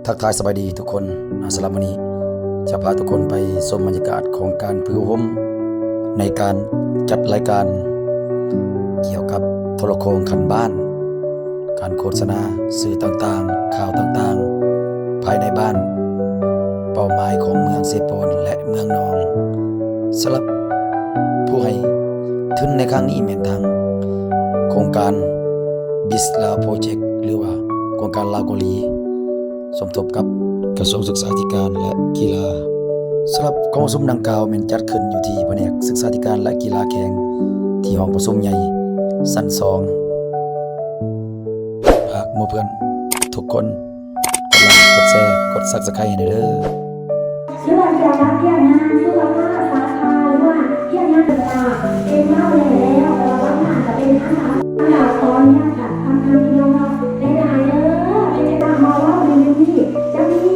ທັກທາຍສະບາຍດີທຸກຄົນ. ອາ ສຳລັບມື້ນີ້ຈະພາທຸກຄົນໄປຊົມບັນຍາກາດຂອງການຝຶກອົບຮົມໃນການຈັດລາຍການກ່ຽວກັບໂທລະໂຄ່ງຂັ້ນບ້ານ, ການໂຄສະນາ, ສື່ຕ່າງໆ, ຂ່າວຕ່າງໆ ພາຍໃນບ້ານ, ເປົ້າໝາຍຂອງເມືອງເຊໂປນ ແລະ ເມືອງນອງ. ສຳລັບຜູ້ໃຫ້ທຶນໃນຄັ້ງນີ້ແມ່ນທາງໂຄງການ BIS Lao Project ຫຼືວ່າໂຄງການລາວເກົາຫຼີ ສົມທົບກັບກະຊວງສຶກສາທິການ ແລະ ກິລາ. ສຳລັບກອງປະຊຸມດັ່ງກ່າວແມ່ນຈັດຂຶ້ນຢູ່ທີ່ພະແນກສຶກສາທິການ ແລະ ກິລາແຂວງ ທີ່ຫ້ອງປະຊຸມໃຫຍ່ຊັ້ນສອງ. ຝາກໝູ່ເພື່ອນທຸກຄົນ ກົດໄລ ກົດແຊ ກົດ Subscribe ໃຫ້ແດ່ເດີ. ເລື່ອງກ່ຽວກັບວຽກງານສຸຂະພາບສາຂາ ຫຼືວ່າວຽກງານຕ່າງໆ ເປັນເວົ້າແລ້ວ ແຕ່ວ່າບາງທ່ານກໍເປັນອາສາ. ລະຂໍອະນຸຍາດກັບທາງພີ່ນ້ອງເຮົາຫຼາຍໆເດີ ເປັນຈັ່ງໃດມາເວົ້າໃນມື້ນີ້ ຈະມີ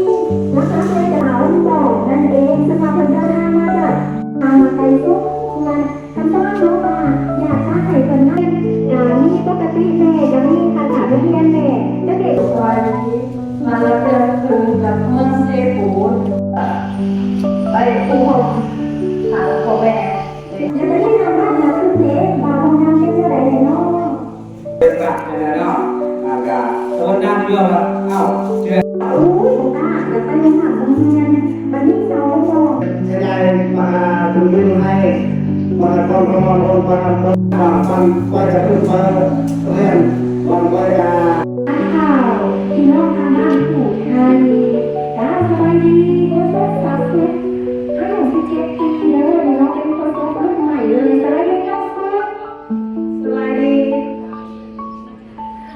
ຫຼັກໆແລ້ວຈະເອົາບອກນັ້ນເອງ ເຊິ່ງວ່າເພິ່ນເດີນທາງມາຈາກ ທາງມາໄກສຸດ ສ່ວນ ຄັນວ່າເຮົາວ່າຢາກຈະໃຫ້ເພິ່ນນັ້ນ ກະມີປົກກະຕິແດ່ ກະມີຂະໜາດໂຮງຮຽນແດ່ ຈັກເດັກ ສະບາຍດີ ມາເທື່ອຄືກັບເມືອງເຊໂປນ ໄປອົບຮົມທາງພໍ່ແມ່ ແລ້ວກະໄດ້ນຳບ້ານນາຄືນເດ້ ວ່າໂຮງຮຽນເປັນແນວໃດແດ່ເນາະ. ເປັນບັດຈັ່ງໃດເນາະ ອາ ກະໂອນນຳຢູ່ວ່າ ເອົ້າ ເທື່ອ ໂອ້ຍ ບໍ່ກ້າ ຢາກໄປໂຮງຮຽນ ບັດນີ້ເຊົາບໍ່ ເສຍດາຍ ມາຫາບຸນໃຫ້ ມາຄອນຄອນ ໂອນ ມາ ມາ ມາ ມາ ໄປກະຄືໄປຮຽນ ມາໄປກະ ຂ່າວ ພີ່ນ້ອງທາງບ້ານຜູ້ໄທ ເຈົ້າ ສະບາຍດີ ບໍ່ສົບສັກສຸກ ອາຍຸສິບເຈັດປີເດີ ເນາະ ເປັນໂຄສົກລຸ້ນໃໝ່ເລີຍ ສະບາຍດີເຈົ້າ ສະບາຍດີ.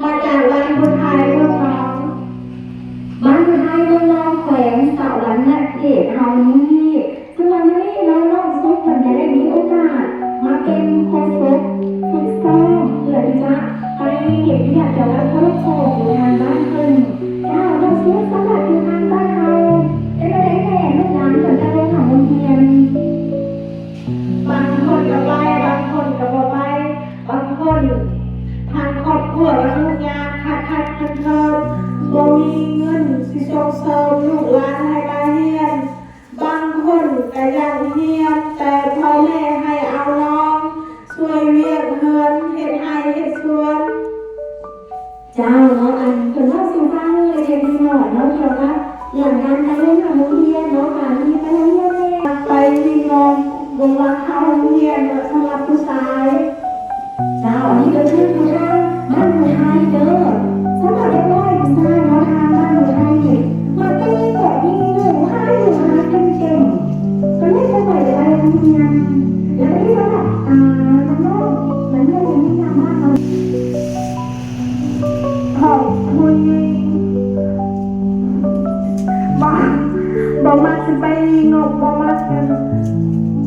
ມາຈາກບ້ານພຸດໄທເມືອງນອງ ບ້ານພຸດໄທເມືອງນອງ ແຂວງສະຫວັນນະເຂດເຮົານີ້ ເຊິ່ງວ່າມື້ນີ້ເນາະ ນ້ອງສຸກເພິ່ນກະໄດ້ມີໂອກາດມາເປັນໂຄສົກຝຶກຊ້ອມ ເພື່ອທີ່ຈະໄປເຮັດວຽກກ່ຽວກັບໂທລະໂຄ່ງຢູ່ທາງບ້ານເພິ່ນ. ເຈົ້າ ນ້ອງສຸກ ສຳລັບຢູ່ທາງບ້ານເຮົາ ເປັນແນວໃດແດ່ ລູກຫຼານເພິ່ນໄດ້ລົງເຂົ້າໂຮງຮຽນ? ບາງຄົນກະໄປ ບາງຄົນກະບໍ່ໄປ ບາງຄົນທາງຄອບຄົວກະທຸກຍາກ ຂາດຂາດເຂີນເຂີນ ບໍ່ມີເງິນຊິສົ່ງເສີມລູກຫຼານໃຫ້ໄປຮຽນ ບາງຄົນກະຢາກຮຽນ ແຕ່ພໍ່ແມ່ໃຫ້ເອົາລອງຊ່ວຍວຽກເຮືອນ ເຮັດໄຮ່ເຮັດສວນ. ເຈົ້າເນາະ ອັນເພິ່ນເວົ້າສູ່ຟັງເລັກໆນ້ອຍໆເນາະ ກ່ຽວກັບເລື່ອງການໄປໂຮງຮຽນເນາະ ການມີໄປໂຮງຮຽນແດ່ ໄປມີນ້ອງ ບໍ່ວ່າເຂົ້າໂຮງຮຽນເນາະ ສຳລັບຜູ້ຊາຍ. ເຈົ້າ ອັນນີ້ກະຄືຢູ່ທາງບ້ານຜູ້ໄທເດີ ສຳລັບເດັກນ້ອຍຜູ້ຊາຍເນາະ ທາງບ້ານຜູ້ໄທນີ້ ມັກຈະມີແບບຍິງຢູ່ຫາຢູ່ຫາກິນເກັ່ງ ກະເລີຍບໍ່ຄ່ອຍໄດ້ໄປໂຮງຮຽນ ແລ້ວກະມີສຳລັບ ອາ ທາງນ້ອງ ມັນຍັງມີທາງບ້ານເຮົາ ຂອບຄຸນ ບໍ່ ບໍ່ມັກຊິໄປງົບ ບໍ່ມັກ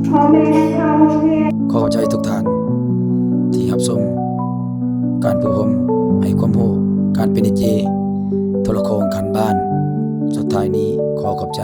ພໍ່ແມ່ໃຫ້ເຂົ້າໂຮງຮຽນ. ຂໍຂອບໃຈທຸກທ່ານທີ່ຮັບຊົມການຝຶກອົບຮົມ ໃຫ້ຄວາມຮູ້ການເປັນດີເຈໂທລະໂຄ່ງຂັ້ນບ້ານ. ສຸດທ້າຍນີ້ຂໍຂອບໃຈ.